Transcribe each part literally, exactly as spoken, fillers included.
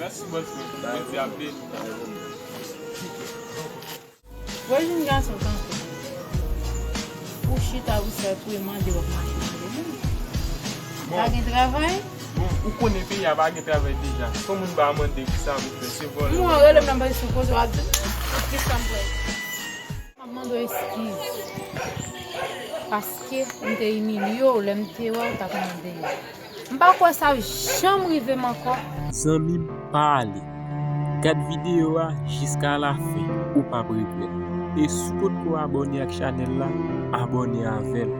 Mèsi, bòs mwen. Bondye ap beni w. Vòlè jèn gason kanpe. Ou chita, ou sèl pou e mande, w ap mache mande moun. Pa gen travay? Bon, ou konnen peyi a pa gen travay deja. Fò moun ba mande kisa pou fè, se vòlè. Mwen rele m nan, paske sou koze w ap di m kisa m fè. M ap mande w eskiz. Paske m te imilye w lè m te wè w t ap mande yo. M pa kwè sa janm rive m ankò. Zanmi m, pa ale. Gad videyo a jiska lafen, ou p ap regrèt. E si w potko abòne ak chanèl la, abòne avè l.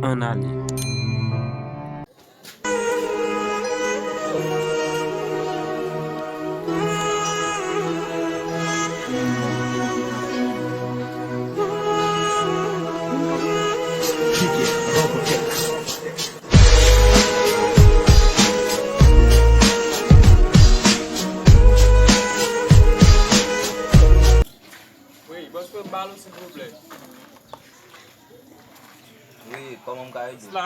Ann ale. Wi, bòs mwen, ba l silvouplè. Wi, kòman m ka ede w?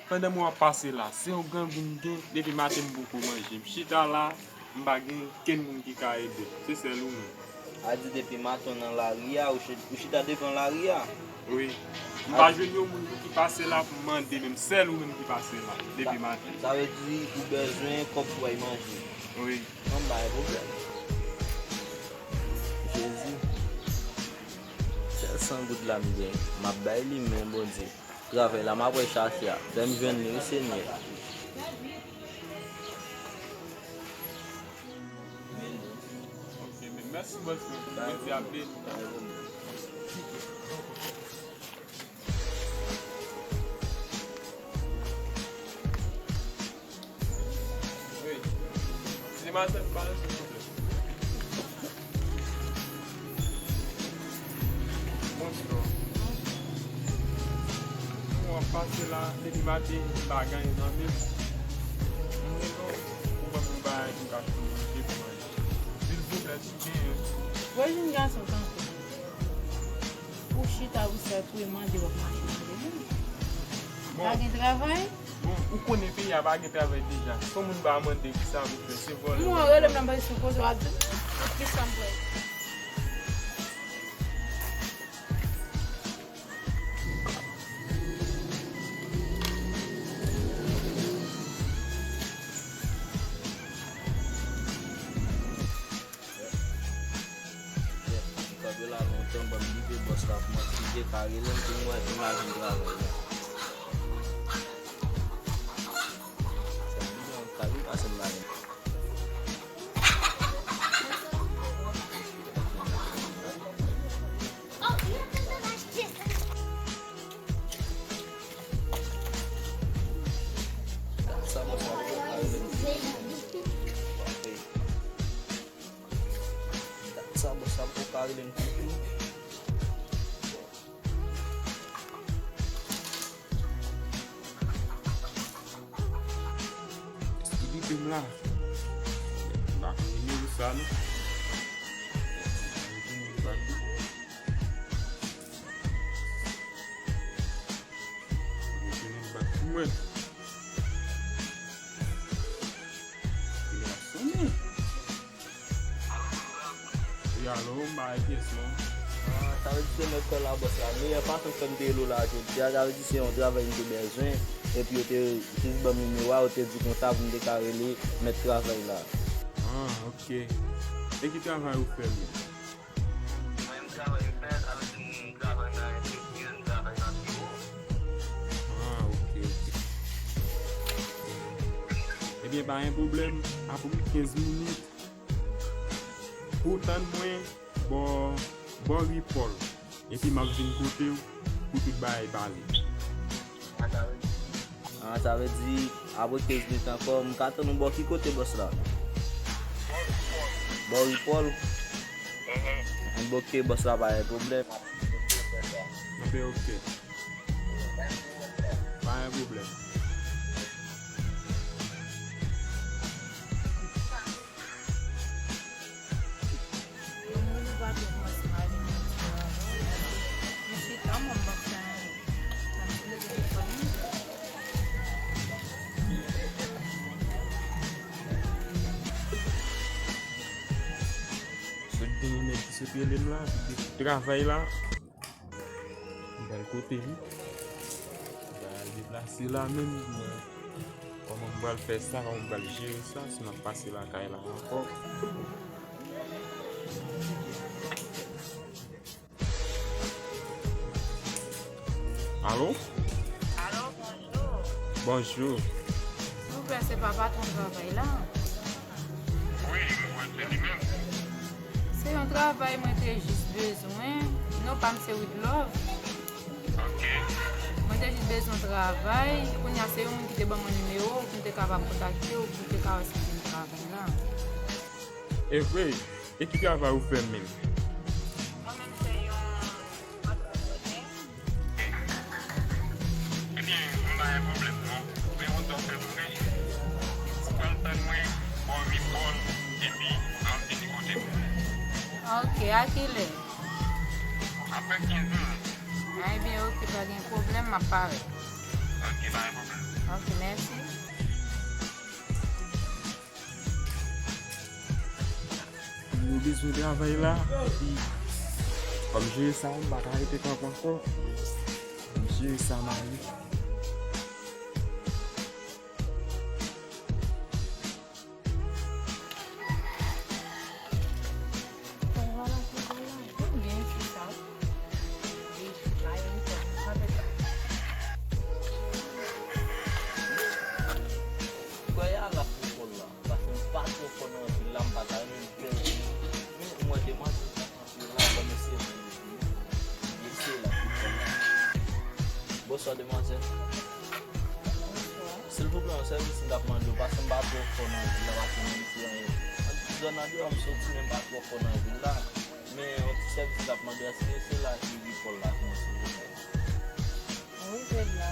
Pandan mwen ap pase la, se yon grangou m gen, depi maten m poko manje. M chita la, m pa gen kenn moun ki ka ede m. Se sèl ou menm. A di depi maten w nan lari a, ou chi-, ou chita devan lari a? Wi. M pa jwenn yon moun ki pase la pou m mande, men m sèl ou menm ki pase la, depi maten. Sa vle di ou bezwen kòb pou w al manje? Wi. An, pa gen pwoblèm. Jezi. Sèl san goud la m gen. M ap bay li, men Bondye. Travay la, m ap al chache a. Fè m jwenn li, wi, Senyè. Ok, men mèsi, bòs mwen. Bondye ap beni w. Wi. Demoiselle, pale silvouplè. Bonswa. Mwen ap pase la depi maten, m pa gen anyen nan men m. M gen non, ou ban m yon bagay pou m ka fè manje pou manje. Silvouplè, si w genyen. Vòlè jèn gason kanpe. Ou chita, ou sèl pou e mande, w ap mache mande moun. Pa gen travay? Bon, ou konnen peyi a pa gen travay deja. Fò moun ba mande kisa pou fè, se vòlè. Mwen rele m nan, paske sou koze w ap di m kisa m fè. M kanpe la lontan, ban m kite bòs la pou mwen, si te ka rele m pou m wè imaj travay la. Sa byen, m ka vin pase m la menm. Sa bòs la poko ka rele m. Sa bòs la poko ka rele m ditou. Eskize m la. M pa konn nimewo sa non. Mwen. Wi, alo, m bay pyès lan. Ah, sa vle di se mèt kò la bòs la. Meyè fason fè m te rele w la jodi a, sa vle di se yon travay m te bezwen. Epi yo te jis ban m nimewo a, yo te di konsa pou m te ka rele mèt travay la. Ah, ok. E ki travay ou fè menm? Mwen, m travay m fè, sa vle di m travay nan enteryè, m travay nan biwo. Ah, ok, ok. Ebyen, pa gen pwoblèm. Apre kenz minit, pou w tann mwen bò, bò Ripòl. Epi m ap vin kote w pou tout bagay pale. Ah, sa vle di, apre kenz minit ankò, m ka tann ou bò ki kote bòs la? Bò Ripòl? Enben, ok, bòs la pa gen pwoblèm. Enben, ok. Pa gen pwoblèm. Yon moun ou pa twò kòmanse pale nan ti avan. Mwen chita, mwen, m ap fè anyen. Sa m te leve telefòn li. Mwen Mesye rele m la, li di travay la. M pral kote li. M pral deplase la menm. Kòman m pral fè sa? Kòman m pral jere sa? Si m ap pase lakay la ankò. Alo? Alo, bonjou. Bonjou. Silvouplè, se pa patwon travay la? Wi, mwen se li menm. Se yon travay mwen te jis bezwen. Non pa m se Widlove. Ok. Mwen te jis bezwen travay. Kounye a se yon moun ki te ban mwen nimewo w pou m te kapab kontakte w pou m te ka wè si w te gen travay la. E vre? E ki travay ou fè menm? Mwen menm se yon antreprenan. Ebyen, m pa gen pwoblèm non. Men yon dòk fè tounen. Ou pral tann mwen bò uit bò epi m ap vini kote w. Ok, a kilè? Apre kenz minit. A, ebyen, ok, pa gen pwoblèm, m ap parèt. Ok, pa gen pwoblèm. Ok, mèsi. Yo bezwen travay la, epi fò m jere sa, m pa ka rete kanpe ankò. Fò m jere sa, mari. Kwè a la pou kòl la. Paske m pa twò fò nan vil la, m pa ta renmen m pèdi. Men, m wè demwazèl sa anpil la, ban m eseye vini. Eseye la pou kòl la. Bonswa, demwazèl. Bonswa. Silvouplè, yon sèvis m t ap mande w, paske m pa twò fò nan vil la, paske m di anyen. Zòn nan deyò m soti, men m pa twò fò nan vil la. Men yon ti sèvis m t ap mande w, èske se la ki ri Pòl la, silvouplè? Wi, se la.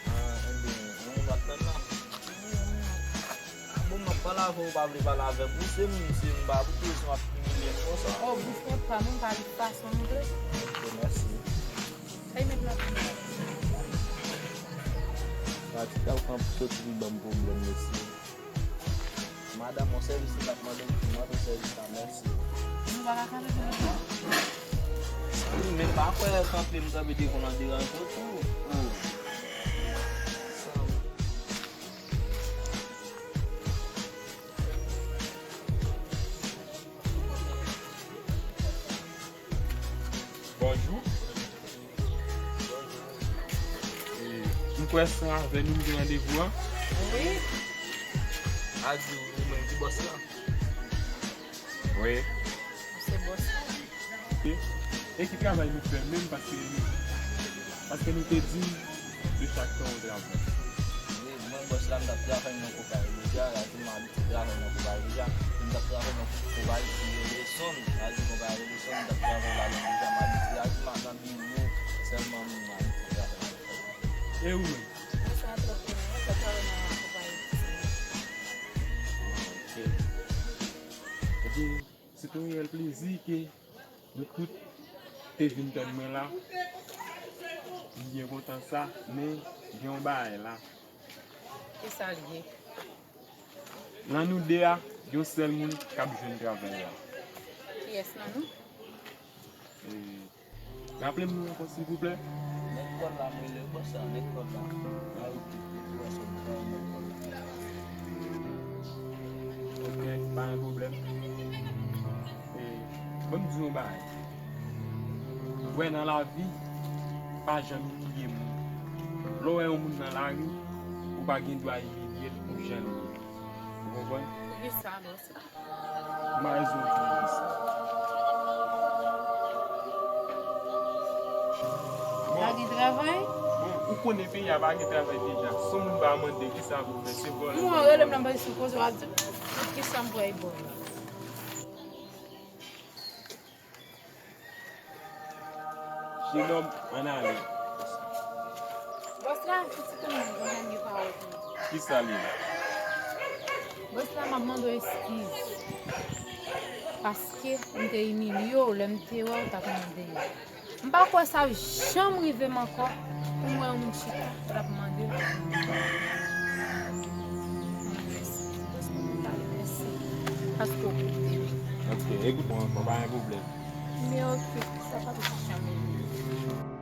Ah, ebyen, yon moun ap tann la. Ah, bon, m ap pale avè w, ou pa vle pale avè m. Ou se moun, se m pa pou kesyon ap imilye m konsa. Oh, bouch mwen pa, mwen pa di fason m vle. Ok, mèsi. Sa y met la. Pratik la, ou konn soti vin ban m pwoblèm, mesye. Madanm, yon sèvis m t ap mande w, m mande w sèvis la, mèsi. Nou pa ka kanpe sou lòt bò? Wi, men pa kwè kanpe m kanpe devan w ap deranje w tou. Oh. Bonjou. E, m kwè se avè nou m gen randevou an. Wi. A di ou menm ki bòs la? Wi. Se bòs la. Ok. E ki travay nou fè menm paske nou, paske nou te di de chak tan yon travay. Wi, mwen bòs la, m t ap travay nan konpayi deja, la di m abitye travay nan konpayi deja. M t ap travay nan konpayi ki rele Sonn, la di konpayi rele Sonn, m t ap travay ladan deja, m abitye la di m nan biwo, sèlman m abitye travay nan konpayi. E ou menm? Mwen se antreprenan, m t ap travay nan konpayi. Ok. Ebyen, se te yon reyèl plezi ke nou tout te vin tann mwen la. M byen kontan sa, men gen yon bagay la. Kisa l ye? Nan nou de a, gen yon sèl moun k ap jwenn travay la. Kiyès nan nou? E, raple m non ankò, silvouplè. Nèg kòl la, m rele bòs la, nèg kòl la. Mwen rete depi wè sou mwen, nèg kòl la. Ok, pa gen pwoblèm. E, ban m di w yon bagay. Ou wè nan lavi, pa janm imilye moun. Lè w wè yon moun nan lari, ou pa gen dwa imilye l pou jan l ye. Ou konprann? Poukisa, bòs? M pa bezwen di w sa. Bon. Pa gen travay? Bon, ou konnen peyi a pa gen travay deja. Si yon moun pa mande, kisa pou fè? Se vòlè. Mwen rele m nan, mwen sou koze, w ap di m kisa m pral ba w la. Jenòm, ann ale. Bòs la, pitit ou menm, ou janm gen pawòl pou li. Kisa li ye? Bòs la, m ap mande w eskiz. Paske m te imilye w lè m te wè w t ap mande. M pa kwè sa janm rive m ankò pou m wè yon moun chita, l ap mande. Mèsi, paske w koute m. Ok, ekout mwen ankò, pa gen pwoblèm. Men ok, sa pa pou chanmen.